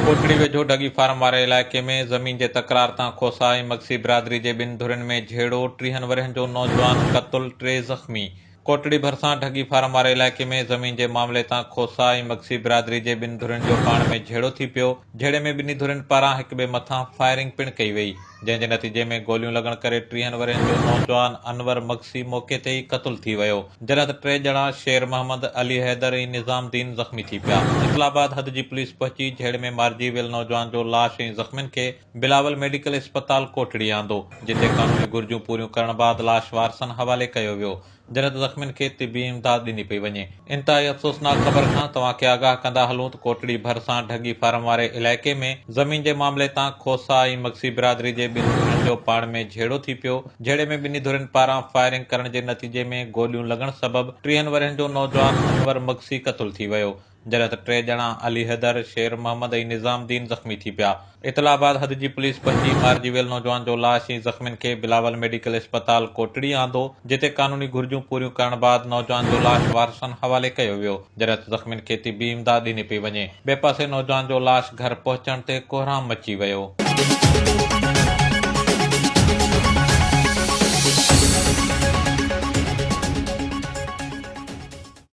ڪوٽڙي ويجهو ڍڳي فارم واري علائقي ۾ زمين جي تڪرار تان کوسا ۽ مگسي برادري جي ٻن ڌرين ۾ جهيڙو، ٽيهن ورهين جو نوجوان قتل، ٽي زخمي. ڪوٽڙي ڀرسان ڍڳي فارم واري علائقي ۾ زمين جي معاملي تان کوسا ۽ مگسي برادري جي ٻن ڌرين جو پاڻ ۾ جهيڙو ٿي پيو، جهيڙي ۾ ٻنهي ڌرين پاران هڪ ٻئي مٿان فائرنگ پڻ ڪئي وئي، جنهن جي نتيجي ۾ گوليون لڳڻ ڪري ٽيهن ورهين جو نوجوان انور مگسي موقعي تي ئي قتل ٿي ويو. جڏهن ته ٽي ڄڻا شير محمد، علي حيدر ۽ نظام الدين زخمي ٿي پيا. اطلاع بعد حد جي پوليس پهچي جهيڙي ۾ مارجي ويل نوجوان جو لاش ۽ زخمين کي بلاول ميڊيڪل اسپتال ڪوٽڙي آندو، جتي قانوني گهرجون پوريون ڪرڻ بعد لاش وارثن حوالي ڪيو ويو. جڏهن ته زخمين کي طبي امداد ڏني پئي وڃي. انتهائي افسوسناڪ خبر کان توهان کي آگاهه ڪندا هلون ته ڪوٽڙي ڀرسان ڍڳي فارم واري علائقي ۾ زمين جي معاملي تان کوسا ۽ مگسي برادري جي ٻن ڌرين جو پاڻ ۾ جهيڙو ٿي پيو، جهيڙي ۾ ٻنهي ڌرين پاران فائرنگ ڪرڻ جي نتيجي ۾ گوليون لڳڻ سبب ٽيهن ورهين جو نوجوان انور مگسي قتل ٿي ويو، جڏهن ته ٽي ڄڻا علي حيدر، شير محمد ۽ نظام الدين زخمي ٿي پيا. اطلاع بعد حد جي پوليس پهچي مارجي ويل نوجوان جو لاش ۽ زخمين کي بلاول ميڊيڪل اسپتال ڪوٽڙي آندو، جتي قانوني گهرجون پوريون ڪرڻ بعد نوجوان جو لاش وارثن حوالي ڪيو ويو، جڏهن ته زخمين کي طبي امداد ڏني پئي وڃي. ٻئي پاسي نوجوان جو لاش گهر پهچڻ تي ڪهرام مچي ويو.